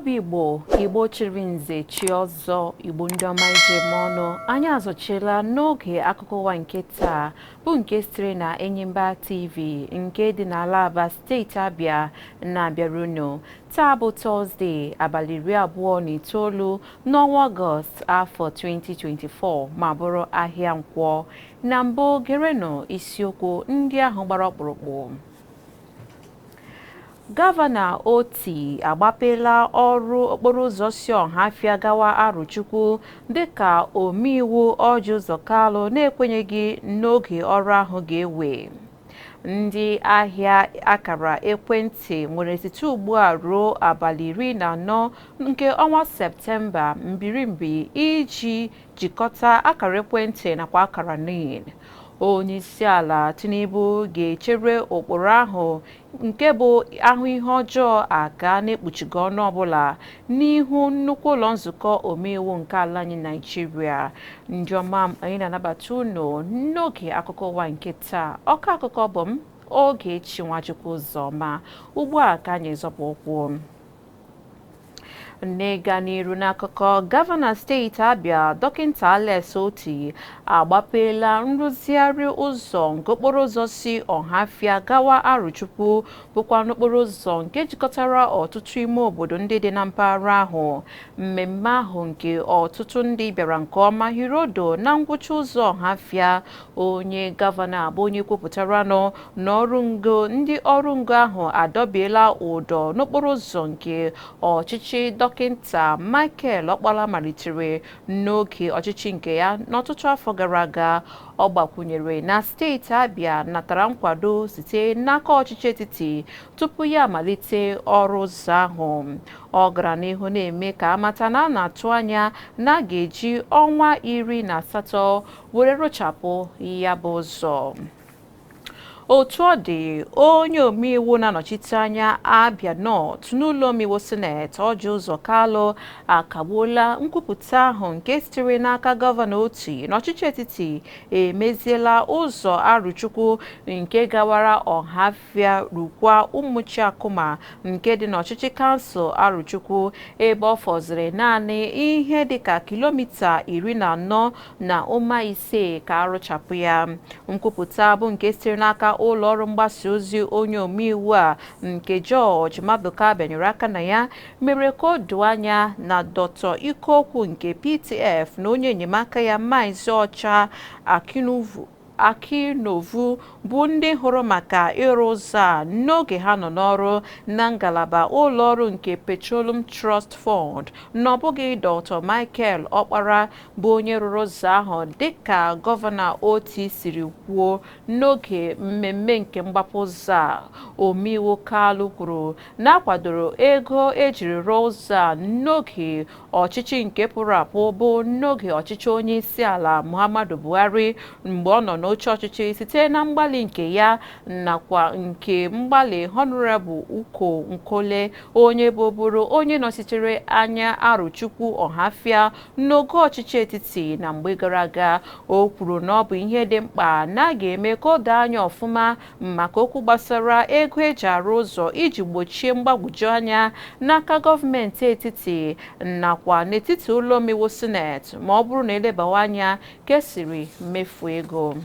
Bụ Igbo, Igbo chiri nze chi ọzọ, Igbo ndị ọma ije eme ọnụ, anyị azọchiela n'oge akụkọ ụwa nke taa, bụ nke sitere na Enyimba TV nke dị n'ala Aba, steeti Abịa, na-abịara unu. Taa bụ Tọzdee, abalị 29 n'ọnwa Ọgọst, afọ 2024, ma bụrụ ahịa Nkwọ. Na mbụ, gerenụ isiokwu ndị ahụ gbara ọkpụrụkpụ. Gọvanọ Otti agbapela ọrụ okporo ụzọ si Ọhafịa gawa Arụchukwu, dịka omeiwu Orji Uzor Kalu na-ekwenyeghị n'oge ọrụ ahụ ga-ewe. Ndị ahịa akara ekwentị nwere site ugbu a ruo abalị 14 nke ọnwa Septemba mbirimbi iji jikọta akara ekwentị nakwa akara NIN. Onyeisiala Tinubu ga-echere ụkpụrụ ahụ nke bụ ahụ ihe ọjọọ aga na-ekpuchighị ọnụ ọbụla n'ihu nnukwu ụlọ nzukọ omeiwu nke ala anyị Naijiria. Ndị ọma m, anyị na-anabata unu n'oge akụkọ ụwa nke taa. Ọkọ akụkọ bụ m, Ogechi Nwachukwu Ụzọma. Ugbu a ka anyị zọpụ ụkwụ n'ịga n'iru n'akụkọ. Gọvanọ steeti Abịa, Dọkịta Alex Otti, agbapela nrụzigharị ụzọ nke okporo ụzọ si Ọhafịa gawa Arụchukwu, bụkwa n'okporo ụzọ nke jikọtara ọtụtụ ime obodo ndị dị na mpaghara ahụ. Mmemme ahụ, nke ọtụtụ ndị bịara nke ọma, hiri odo na ngwụcha ụzọ Ọhafịa. Onye gọvanọ abụ onye kwupụtaranụ na ọrụ ngo ndị ọrụ ngo ahụ adọbiela ụdọ n'okporo ụzọ nke ọchịchị Dọkịta Michael Ọkpala malitere n'oge ọchịchị nke ya n'ọtụtụ afọ gara aga. Ọ gbakwunyere na steeti Abịa natara nkwado site n'aka ọchịchị etiti tupu ya amalite ọrụ ụzọ ahụ. Ọ gara n'ihu na-eme ka amata na a na-atụ anya na a ga-eji ọnwa 18 were rụchapụ ya bụ ụzọ. Otu ọ dị, onye omeiwu na-anọchite anya Abia North n'ụlọ omeiwu Sineti, Orji Uzor Kalu, akagbuola nkwupụta ahụ nke sitere n'aka Gọvanọ Otti n'ọchịchị etiti emeziela ụzọ Arụchukwu nke gawara Ọhafịa rukwa Ụmụchiakụma nke dị n'ọchịchị kansụl Arụchukwu, ebe ọ fọziri naanị ihe dịka kilomita 14.5 ka arụchapụ ya. Nkwupụta bụ nke sitere n'aka ụlọ ọrụ mgbasa ozi onye omeiwu a, nke George Maduka bịanyere aka na ya, mere ka o doo anya na Dr. Ikoku nke PTF na onye enyemaka ya, Maazị Ọcha Akinovu, bụ ndị hụrụ maka ịrụ ụzọ a n'oge ha nọ n'ọrụ na ngalaba ụlọọrụ nke Petroleum Trust Fund, na ọ bụghị Dr. Michael Ọkpara bụ onye rụrụ ụzọ ahụ, dịka Gọvanọ Otti siri kwuo n'oge mmemme nke mgbapụ ụzọ a. Omeiwu Kalu kwuru na akwadoro ego ejiri rụọ ụzọ a n'oge ọchịchị nke pụrụ apụ, bụ n'oge ọchịchị onye isi ala Muhammadu Buhari mgbe ọ nọ n'oche ọchịchị, site na mgbalị nke ya nakwa nke mgbalị Honorable Uko Nkole, onye bụbụrụ onye nọchitere anya Arụchukwu Ọhafịa n'ogo ọchịchị etiti na mgbe gara aga. O kwuru na ọ bụ ihe dị mkpa na a ga-eme ka o doo anya ọfụma maka okwu gbasara ego eji arụ ụzọ iji gbochie mgbagwoju anya n'aka gọọmenti etiti nakwa n'etiti ụlọ omeiwu Sineti, ma ọ bụrụ na elebawa anya ka esiri mmefu ego.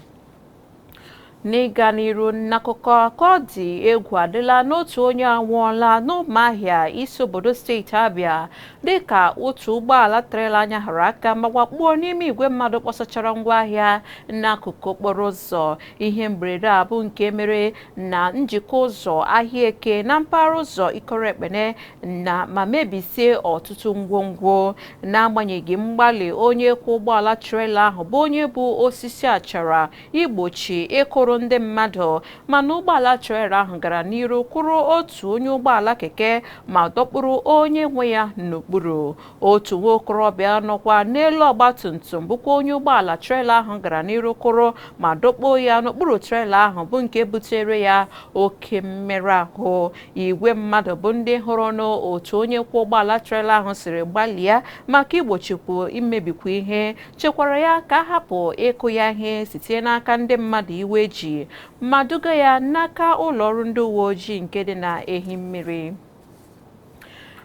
N'ịga n'iru n'akụkọ, ka ọ dị egwu adịla n'otu onye anwụọla n'Ụmụahịa, isi obodo steeti Abịa, dịka otu ụgbọala trela anya hara aka ma wakpuo n'ime igwe mmadụ kpọsachara ngwaahịa n'akụkụ okporo ụzọ. Ihe mberede a bụ nke mere na njikọ ụzọ Ahịa Eke na mpaghara ụzọ Ikoro Ekpene na ma mebisie ọtụtụ ngwongwo. N'agbanyeghị mgbalị onye kwọ ụgbọala trela ahụ, bụ onye bụ osisi achara igbochi ịkụrụ ndị mmadụ, mana ụgbọala trela ahụ gara n'iru kụrụ otu onye ụgbọala keke ma dọkpụrụ onye nwe ya n'okpuru. Otu nwa okorobịa nọkwa n'elu ọgbatumtum, bụkwa onye ụgbọala trela ahụ gara n'iru kụrụ ma dọkpuo ya n'okpuru trela ahụ, bụ nke butere ya oke mmerụ ahụ. Igwe mmadụ bụ ndị hụrụ n'otu onye kwọ ụgbọala trela ahụ siri gbalịa maka igbochikwu imebikwa ihe, chekwara ya ka a hapụ ịkụ ya ihe site n'aka ndị mmadụ iwe ji, ma duga ya n'aka ụlọ ọrụ ndị uwe ojii nke dị na Ehimmiri.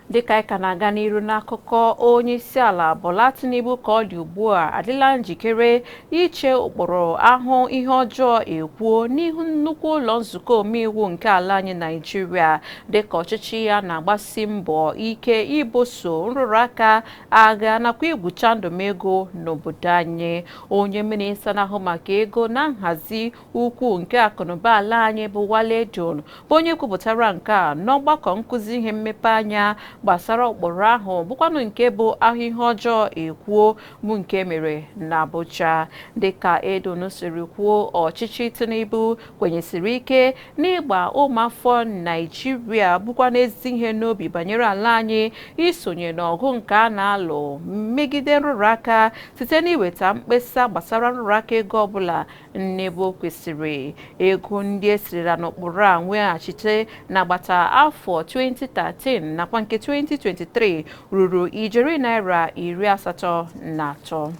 Dịka anyị ka na-aga n'iru n'akụkọ, onye isi ala Bola Tinubu ka ọ dị ugbu a adịla njikere iche ụkpụrụ ahụ ihe ọjọọ ekwuo n'ihu nnukwu ụlọ nzukọ omeiwu nke ala anyị Naịjirịa, dịka ọchịchị ya na-agbasi mbọ ike ibuso nrụrụ aka agha nakwa igwu chandum ego n'obodo anyị. Onye minista na-ahụ maka ego na nhazi ukwu nke akụnụba ala anyị bụ Wale Edun bụ onye kwupụtara nke a n'ọgbakọ nkụzi ihe mmepe anya gbasara ụkpụrụ ahụ, bụkwanụ nke bụ ahụ ihe ọjọọ ekwuo, bụ nke mere na Abuja. Dịka Edun siri kwuo, ọchịchị Tinubu kwenyesiri ike n'ịgba ụmụafọ Naijiria bụkwa n'ezi ihe n'obi banyere ala anyị isonye n'ọgụ nke a na-alụ megide nrụrụ aka site n'iweta mkpesa gbasara nrụrụ aka ego ọbụla n'ebe o kwesịrị. Ego ndị esirila n'ụkpụrụ a weghachite n'agbata afọ 2013 nakwa nke 2023 ruru ijeri naira 83.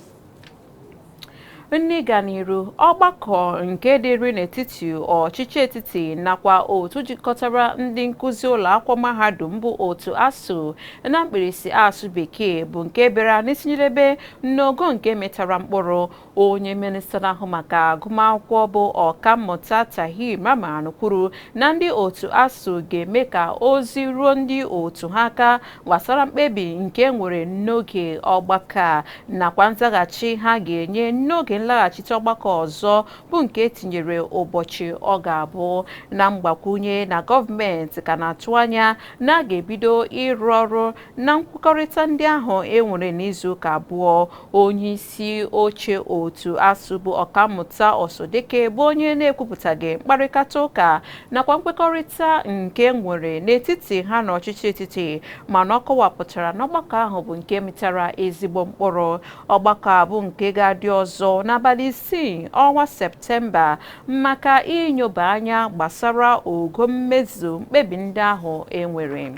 N'ịga n'iru, ọgbakọ nke dịrị n'etiti ọchịchị etiti nakwa otu jikọtara ndị nkụzi ụlọ akwụkwọ mahadum bụ otu ASUU na mkpirisi asụ bekee bụ nke bịara n'isi njedebe n'ogo nke metara mkpụrụ. Onye minista na-ahụ maka agụmakwụkwọ bụ Ọkammụta Tahir Mamman kwuru na ndị otu ASUU ga-eme ka ozi ruo ndị otu ha aka gbasara mkpebi nke nwere n'oge ọgbakọ a nakwa nzaghachi ha ga-enye n'oge nlaghachite ọgbakọ ọzọ bụ nke etinyere ụbọchị ọ ga-abụ. Na mgbakwunye, na gọọmenti ka na-atụ anya na a ga-ebido ịrụ ọrụ na nkwekọrịta ndị ahụ e nwere n'izuụka abụọ. Onye isi oche otu ASUU bụ Ọkammụta Osodeke bụ onye na-ekwupụtaghị mkparịta ụka nakwa nkwekọrịta nke nwere n'etiti ha na ọchịchị etiti, mana ọ kọwapụtara na ọgbakọ ahụ bụ nke mịtara ezigbo mkpụrụ. Ọgbakọ a bụ nke ga-adị ọzọ n'abalị 6 ọnwa Septemba maka inyoba anya gbasara ogo mmezu mkpebi ndị ahụ e nwere.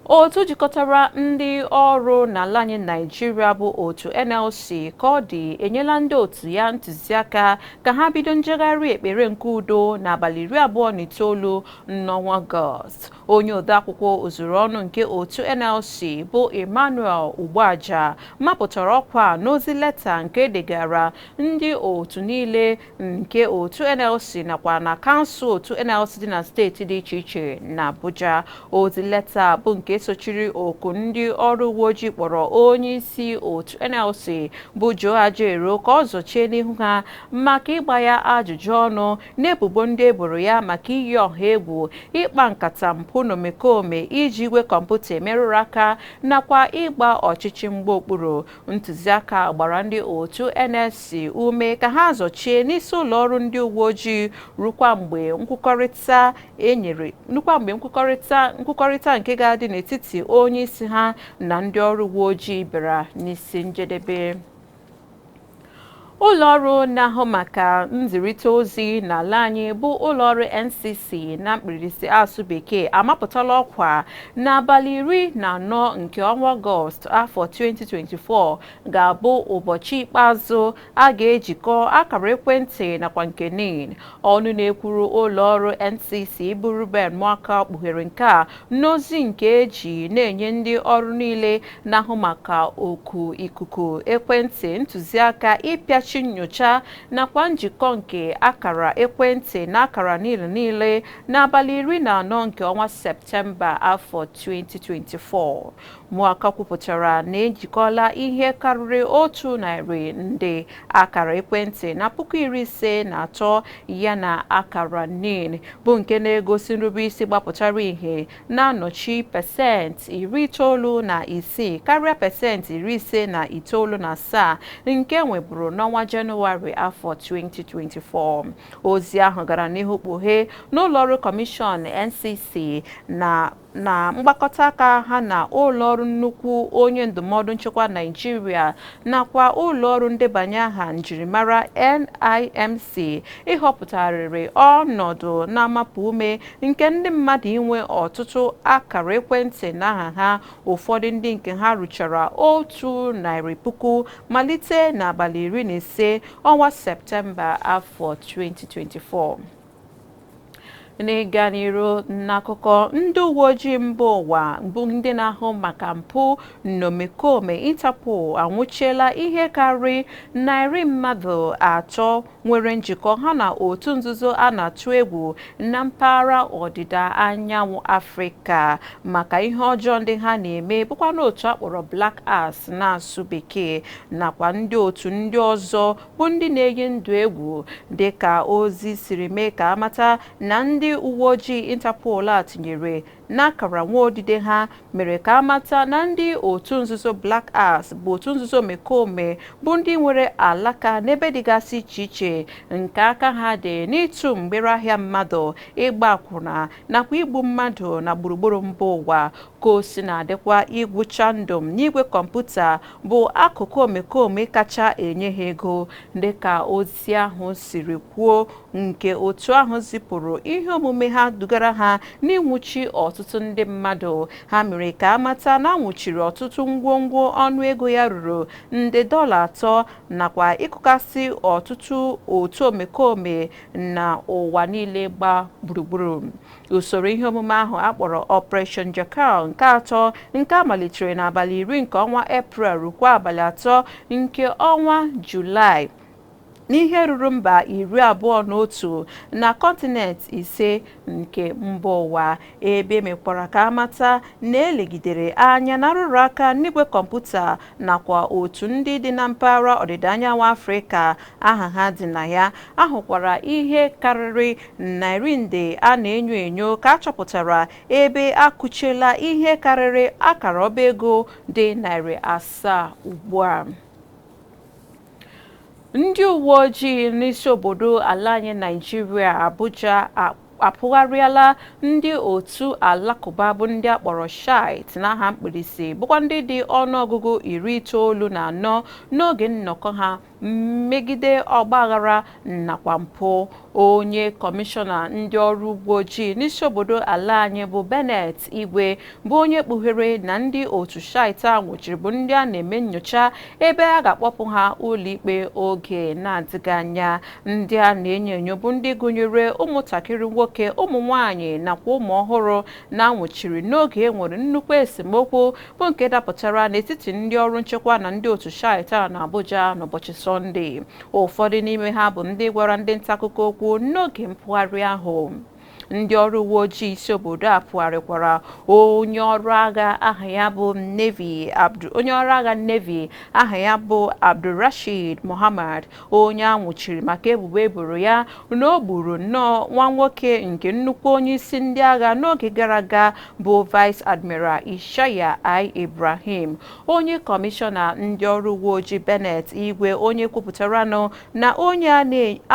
Otu jikọtara ndị ọrụ n'ala anyị Naịjirịa bụ otu NLC ka ọ dị enyela ndị otu ya ntụziaka ka ha bido njegharị ekpere nke udo n'abalị 29 n'ọnwa Ọgọst. Onye odeakwụkwọ ozuru ọnụ nke otu NLC bụ Emmanuel Ugboaja mapụtara ọkwa n'ozi leta nke degara ndị otu niile nke otu NLC nakwa na kansụl otu NLC dị na steeti dị iche iche na Abuja. Ozi leta bụ nke sochiri oku ndị ọrụ uwe ojii kpọrọ onye isi otu NLC bụ Joe Ajaero ka ọ zọchie n'ihu ha maka ịgba ya ajụjụ ọnụ n'ebubo ndị eboro ya maka iyi ọha egwu, ịkpa nkata mpụ na omekome, iji igwe kọmputa emerụrụ aka nakwa ịgba ọchịchị mgba okpuru. Ntụziaka gbara ndị otu NLC ume ka ha zọchie n'isi ụlọ ọrụ ndị uwe ojii rukwa mgbe nkwukọrịta enyere nukwa mgbe nkwukọrịta nke ga-adị n'etiti onye isi ha na ndị ọrụ uwe ojii bịara n'isi njedebe. Ụlọọrụ na-ahụ maka nzirịta ozi n'ala anyị bụ ụlọọrụ NCC na mkpirisi asụ bekee amapụtala ọkwa n'abalị 14 nke ọnwa Ọgọst afọ 2024 ga-abụ ụbọchị ikpeazụ a ga-ejikọ akara ekwentị nakwa nke NIN. Ọnụ na-ekwuru ụlọọrụ NCC bụ Ruben Nwaka kpughere nke a n'ozi nke eji na-enye ndị ọrụ niile na-ahụ maka oku ikuku ekwentị ntụziaka ịpịachi nyocha nakwa njikọ nke akara ekwentị na akara niile n'abalị 14 nke ọnwa Septemba afọ 2024. Nwaka kwupụtara na ejikọla ihe karịrị 100 nde akara ekwentị na 53,000 ya na akara NIN, bụ nke na-egosi nrubeisi gbapụtara ihe na-anọchi 96% karịa 59.7% nke nweburu n'ọnwa Jenụwarị afọ 2024. Ozi ahụ gara n'ihu kpughee n'ụlọọrụ kọmishọn NCC na mgbakọta aka ha na ụlọọrụ nnukwu onye ndụmọdụ nchekwa Naịjirịa nakwa ụlọọrụ ndebanye aha njirimara NIMC ịhọpụtarịrị ọnọdụ na-amapụ ume nke ndị mmadụ inwe ọtụtụ akara ekwentị n'aha ha, ụfọdụ ndị nke ha rụchara 100,000 malite n'abalị 15 ọnwa Septemba afọ 2024. N'ịga n'iru n'akụkọ, ndị uwe ojii mba ụwa bụ ndị na-ahụ maka mpụ na omekome Interpol anwụchiela ihe karịrị 300 nwere njikọ ha na otu nzuzo a na-atụ egwu na mpaghara ọdịda anyanwụ Afrịka maka ihe ọjọọ ndị ha na-eme, bụkwa n'otu akpọrọ Black Axe na-asụ bekee, nakwa ndị otu ndị ọzọ bụ ndị na-eyi ndụ egwu. Dịka ozi siri mee ka amata na ndị uwe ojii Interpol a tinyere n'akara nwaodide ha mere ka amata na ndị otu nzuzo Black Axe bụ otu nzuzo omekome bụ ndị nwere alaka n'ebe dịgasị iche iche nke aka ha dị n'ịtụ mgbere ahịa mmadụ, ịgba akwụna nakwa igbu mmadụ na gburugburu mba ụwa. Ka o si na-adịkwa, igwụcha ndụm n'igwe kọmputa bụ akụkụ omekome kacha enye ha ego, dịka ozi ahụ siri kwuo, nke otu ahụ zipụrụ ihe omume ha dugara ha n'ịnwụchi ọtụtụ ndị mmadụ. Ha mere ka amata na anwụchiri ọtụtụ ngwongwo ọnụego ya ruru nde $3 nakwa ịkụkasị ọtụtụ otu omekome na ụwa niile gba gburugburu. Usoro ihe omume ahụ akpọrọ Operation Jackal nke atọ, nke a malitere n'abalị 10 nke ọnwa Eprel rukwa abalị 3 nke ọnwa Julaị n'ihe ruru mba 21 na kọntinent 5 nke mba ụwa, ebe mekwara ka amata na elegidere anya na nrụrụ aka n'igwe kọmputa nakwa otu ndị dị na mpaghara ọdịda anyanwụ Afrịka aha ha dị na ya. Ahụkwara ihe karịrị narị nde a na-enyo enyo ka a chọpụtara, ebe akụchiela ihe karịrị akara ọba ego dị 700 ugbu a. Ndị uwe ojii n'isi obodo ala anyị Naijiria, Abuja, apụgharịala ndị otu alakụba bụ ndị akpọrọ Shiite n'aha mkpirisi, bụkwa ndị dị ọnụọgụgụ 94 n'oge nnọkọ ha megide ọgbaghara nakwa mpụ. Onye kọmishọna ndị ọrụ ugbo ojii n'isi obodo ala anyị bụ Bennett Igwe bụ onye kpughere na ndị otu Shiite a nwụchiri bụ ndị a na-eme nnyocha, ebe a ga-akpọpụ ha ụlọikpe oge na-adịghị anya. Ndị a na-enyo enyo bụ ndị gụnyere ụmụntakịrị nwoke, ụmụ nwanyị nakwa ụmụ ọhụrụ na-anwụchiri n'oge e nwere nnukwu esemokwu bụ nke dapụtara n'etiti ndị ọrụ nchekwa na ndị otu Shiite a na Abuja n'ụbọchị Sọnde. Ụfọdụ n'ime ha bụ ndị gwara ndị nta akụkọ okwu n'oge mpụgharị ahụ. Ndị ọrụ uwe ojii isi obodo a pụgharịkwara onye ọrụ agha aha ya bụ Navy onye ọrụ agha Navy aha ya bụ Abdulrasheed Muhammad, onye a nwụchiri maka ebubo eboro ya na o gburu nnọọ nwa nwoke nke nnukwu onye isi ndị agha n'oge gara aga bụ Vice Admiral Ishaya I Ibrahim. Onye kọmishọna ndị ọrụ uwe ojii Bennett Igwe, onye kwupụtaranụ na onye a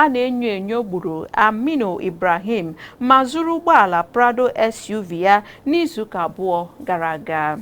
na-enyo enyo gburu Aminu Ibrahim ma zụrụ ụgbọala Prado SUV ya n'izuụka 2 gara aga.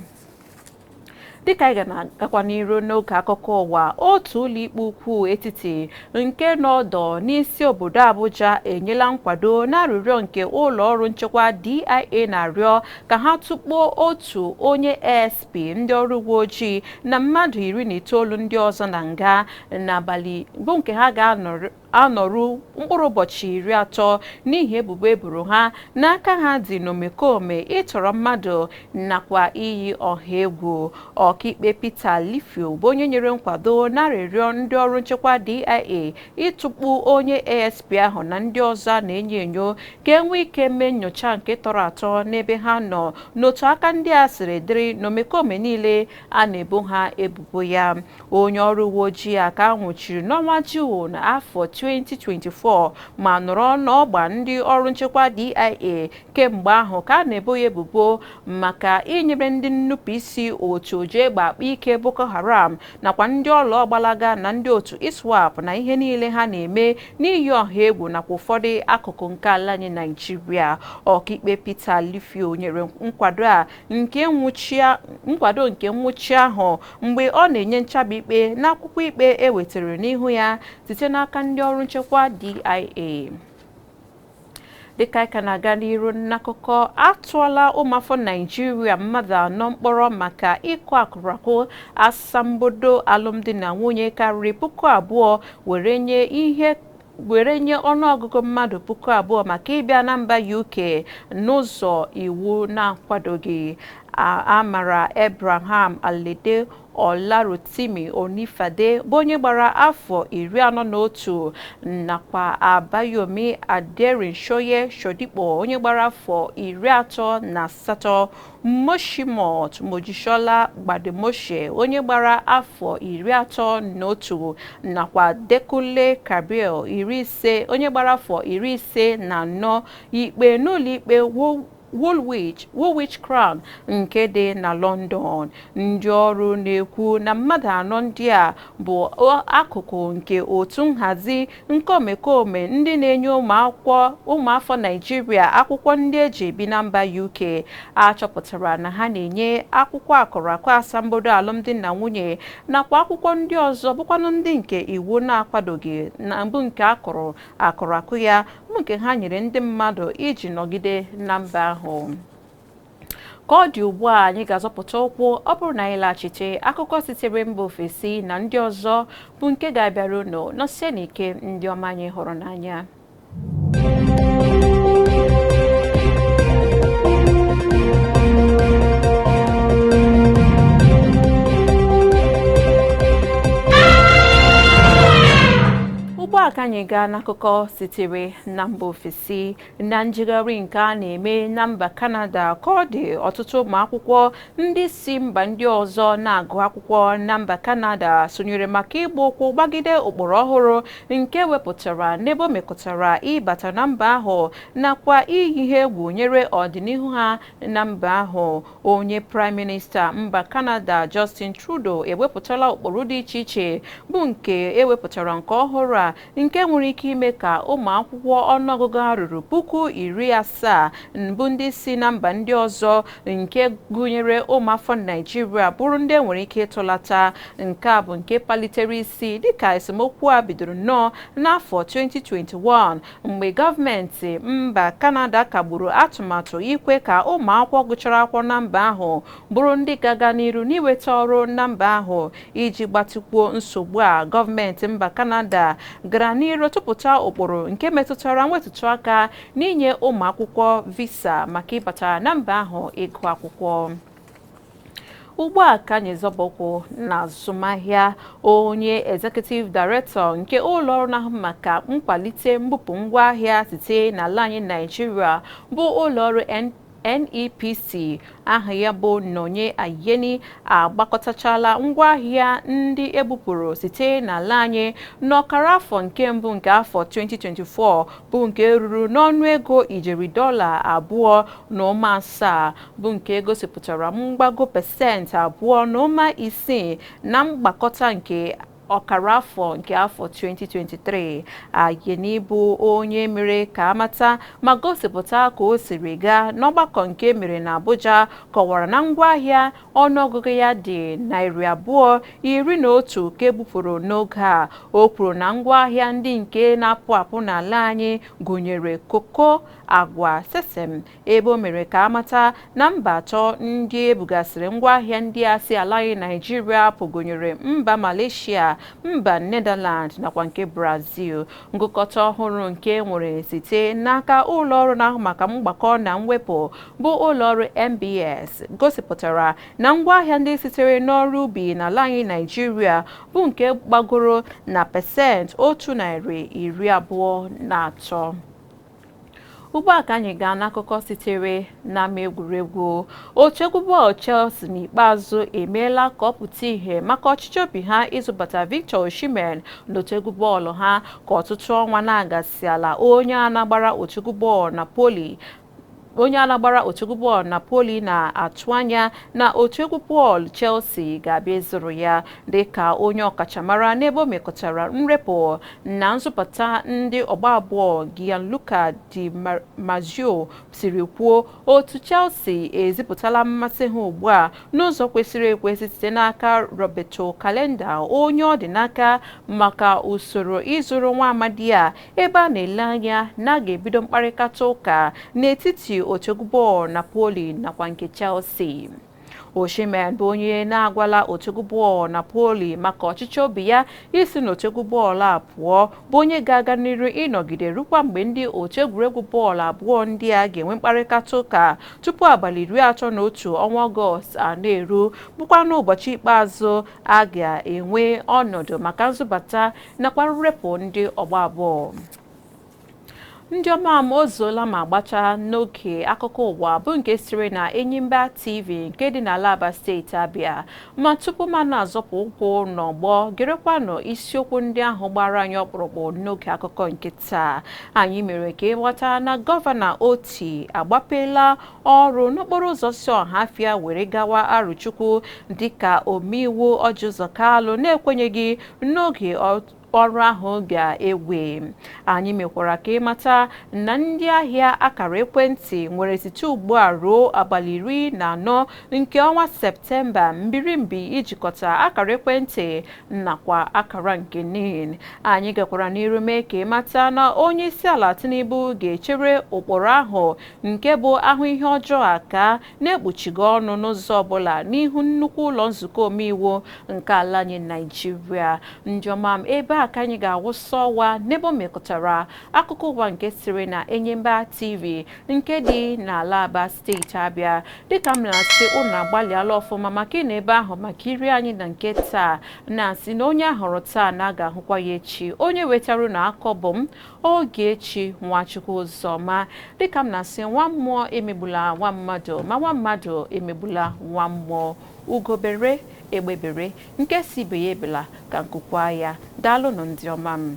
Dịka anyị ga-agakwa n'iru n'oge akụkọ ụwa, otu ụlọikpe ukwu etiti nke nọdọ n'isi obodo Abuja enyela nkwado n'arịrịọ nke ụlọ ọrụ nchekwa DIA na-arịọ ka ha tụkpuo otu onye ASP ndị ọrụ uwe ojii na mmadụ 19 ndị ọzọ na nga n'abalị bụ nke ha ga-anọrụ mkpụrụ ụbọchị 30 n'ihi ebubo eboro ha n'aka ha dị n'omekome ịtọrọ mmadụ nakwa iyi ọha egwu. Ọkaikpe Peter Lifio bụ onye nyere nkwado n'arịrịọ ndị ọrụ nchekwa DIA ịtụkpu onye ASP ahụ na ndị ọzọ a na-enyo enyo ka enwee ike mee nnyocha nke tọrọ atọ n'ebe ha nọ n'otu aka ndị a siri dịrị n'omekome niile a na-ebo ha ebubo ya. Onye ọrụ uwe ojii a ka a nwụchiri n'ọnwa Juun afọ 2024 ma nọrọ n'ọgba ndị ọrụ nchekwa DIA kemgbe ahụ ka a na-ebo ya ebubo maka inyere ndị nnupụisi otu ojiegbe akpa ike Boko Haram nakwa ndị ọlụ ọgbalaga na ndị otu ISWAP na ihe niile ha na-eme n'iyi ọha egwu nakwa ụfọdụ akụkụ nke ala anyị Naijiria. Ọkaikpe Peter Lifio nyere nkwado a nke nwụchi ahụ mgbe ọ na-enye nchabi ikpe n'akwụkwọ ikpe e wetara n'ihu ya site n'aka ndị ọrụ nchekwa DIA. Dịka anyị ka na-aga n'iru n'akụkọ, atụọla ụmụafọ Naijiria mmadụ 4 mkpọrọ maka ịkụ akụrakụ asambodo alụmdi na nwunye karịrị 2000 were nye ihe were nye ọnụọgụgụ mmadụ 2,000 maka ịbịa na mba UK n'ụzọ iwu na-akwadoghị. A mara Abraham Alede Olarotimi Onifade bụ onye gbara afọ 41 nakwa Abayomi Aderinshoye Shodipo onye gbara afọ 38, Moshimot Mojisola Gbademoshe onye gbara afọ 31 nakwa Dekunle Kabril 50 onye gbara afọ 54 ikpe n'ụlọikpe Woolwich Crown nke dị na London. Ndị ọrụ na-ekwu na mmadụ anọ ndị a bụ akụkụ nke otu nhazi nke omekome ndị na-enye ụmụafọ Naịjirịa akwụkwọ ndị eji ebi na mba UK. A chọpụtara na ha na-enye akwụkwọ akụrụakụ asambodo alụmdi na nwunye nakwa akwụkwọ ndị ọzọ bụkwanụ ndị nke iwu na-akwadoghị na mbụ nke akụrụ akụrụakụ ya bụ nke ha nyere ndị mmadụ iji nọgide na mba ahụ. Ka ọ dị ugbu a, anyị ga-azọpụta ụkwụ ọ bụrụ na anyị laghachite akụkọ sitere mba ofesi na ndị ọzọ bụ nke ga-abịara unu nọsie n'ike ndị ọma anyị hụrụ n'anya. Ugbu a ka anyị gaa n'akụkọ sitere na mba ofesi. Na njegharị nke a na-eme na mba Kanada, ka ọ dị ọtụtụ ụmụ akwụkwọ ndị si mba ndị ọzọ na-agụ akwụkwọ na mba Kanada sonyere maka ịgba ụkwụ gbagide ụkpụrụ ọhụrụ nke wepụtara n'ebe o mekọtara ịbata na mba ahụ nakwa iyi ihe egwu nyere ọdịnihu ha na mba ahụ. Onye Praịm Minista mba Kanada Justin Trudeau ewepụtala ụkpụrụ dị iche iche bụ nke ewepụtara nke ọhụrụ a nke nwere ike ime ka ụmụ akwụkwọ ọnụọgụgụ ha ruru 70,000 mbụ ndị si na mba ndị ọzọ nke gụnyere ụmụafọ Naịjirịa bụrụ ndị nwere ike ịtụlata. Nke a bụ nke palitere isi dịka esemokwu a bidoro nnọọ n'afọ 2021 mgbe gọọmenti mba Kanada kagburu atụmatụ ikwe ka ụmụ akwụkwọ gụchara akwụkwọ na mba ahụ bụrụ ndị ga-aga n'iru n'inweta ọrụ na mba ahụ. Iji gbatịkwuo nsogbu a, gọọmenti mba Kanada gara n'iru tụpụta ụkpụrụ nke metụtara nwetụtụ aka n'inye ụmụ akwụkwọ visa maka ịbata na mba ahụ ịgụ akwụkwọ. Ugbu a ka anyị zọbụkwụ na azụmahịa. Onye Executive Director nke ụlọ ọrụ na-ahụ maka nkwalite mbupụ ngwaahịa site n'ala anyị Naịjirịa bụ ụlọ ọrụ NEPC aha ya bụ Nonye Ayeni agbakọtachala ngwaahịa ndị ebupụrụ site n'ala anyị n'ọkara afọ nke mbụ nke afọ 2024 bụ nke ruru n'ọnụego ijeri $2.7 bụ nke gosipụtara mgbago 2.6% na mgbakọta nke ọkara afọ nke afọ 2023. Ayeni bụ onye mere ka amata ma gosipụta ka o siri gaa n'ọgbakọ nke mere na Abuja kọwara na ngwaahịa ọnụọgụgụ ya dị 211 ka ebupụrụ n'oge a. O kwuru na ngwaahịa ndị nke na-apụ apụ n'ala anyị gụnyere koko, agwa, sesame, ebe o mere ka amata na mba atọ ndị ebugasịrị ngwaahịa ndị a si ala anyị Naịjirịa pụgụnyere mba Malaysia, mba Netherlands nakwa nke Brazil. Ngụkọta ọhụrụ nke nwere site n'aka ụlọ ọrụ na-ahụ maka mgbakọ na mwepụ bụ ụlọ ọrụ MBS gosipụtara na ngwaahịa ndị sitere n'ọrụ ubi n'ala anyị Naịjirịa bụ nke gbagoro na 123%. Ugbu a ka anyị gaa n'akụkọ sitere n'ama egwuregwu. Otu egwu bọọlụ Chelsea n'ikpeazụ emeela ka ọ pụta ìhè maka ọchịchọ obi ha ịzụbata Victor Osimhen n'otu egwu bọọlụ ha ka ọtụtụ ọnwa na-agasịala onye a na-agbara otu egwu bọọlụ Napoli onye a na-agbara otu egwu bọọlụ Napoli na-atụ anya na otu egwu bọọlụ Chelsea ga-abịa ịzụrụ ya dịka onye ọkachamara n'ebe o mekọtara nrepụ na nzụpụta ndị ọgba abụọ Gianluca Di Marzio siri kwuo. Otu Chelsea ezipụtala mmasị ha ugbu a n'ụzọ kwesịrị ekwesị site n'aka Roberto Calenda, onye ọ dị n'aka maka usoro ịzụrụ nwa amadi a, ebe a na-ele anya na a ga-ebido mkparịta ụka n'etiti otu egwu bọọlụ Napoli nakwa nke Chelsea. Osimhen bụ onye na-agwala otu egwu bọọlụ Napoli maka ọchịchọ obi ya isi n'otu egwu bọọlụ a pụọ, bụ onye ga-aga n'iru ịnọgide rukwa mgbe ndị otu egwuregwu bọọlụ abụọ ndị a ga-enwe mkparịta ụka tupu abalị 31 ọnwa Ọgọst a na-eru, bụkwa n'ụbọchị ikpeazụ a ga-enwe ọnọdụ maka nzụbata nakwa nrepụ ndị ọgba bọọlụ. Ndị ọma m, ozuola ma gbachaa n'oge akụkọ ụwa bụ nke siri na Enyimba TV nke dị n'ala Aba, steeti Abịa. Ma tupu m na-azọpụ ụkwụ n'ọgbọ, gerekwanụ isiokwu ndị ahụ gbara anyị ọkpụrụkpụ n'oge akụkọ nke taa. Anyị mere ka ịghọta na Gọvanọ Oti agbapela ọrụ n'okporo ụzọ si Ọhafịa were gawa Arụchukwu, dịka omeiwu Ọjị Ụzọ Kalụ na-ekwenyeghị n'oge ọrụ ahụ ga-ewe. Anyị mekwara ka ịmata na ndị ahịa akara ekwentị nwere site ugbu a ruo abalị 14 nke ọnwa Septemba mbirimbi ijikọta akara ekwentị nakwa akara nke NIN. Anyị gakwara n'iru mee ka ịmata na onye isi ala Tinubu ga-echere ụkpụrụ ahụ nke bụ ahụ ihe ọjọọ aka na-ekpuchighị ọnụ n'ụzọ ọbụla n'ihu nnukwu ụlọ nzukọ omeiwu nke ala anyị Naijiria. Ndị ọma m, ebe a ka anyị ga-awụsa ọwa n'ebe o mekọtara akụkọ ụwa nke siri na Enyimba TV nke dị n'ala Aba, steeti Abịa. Dịka m na-asị, unu agbalịala ọfụma maka ị na ebe ahụ maka iri anyị na nke taa, na-asị na onye ahụrụ taa na a ga-ahụkwa ya echi. Onye wetara unu akọ bụ m, Ogechi Nwachukwu Ụzọma. Dịka m na-asị, nwa mmụọ emegbula nwa mmadụ, ma nwa mmadụ emegbula nwa mmụọ. Ugobere, egbebere, nke si ibe ya ebela ka nkụkwa ya. Daalụnụ, ndị ọma m.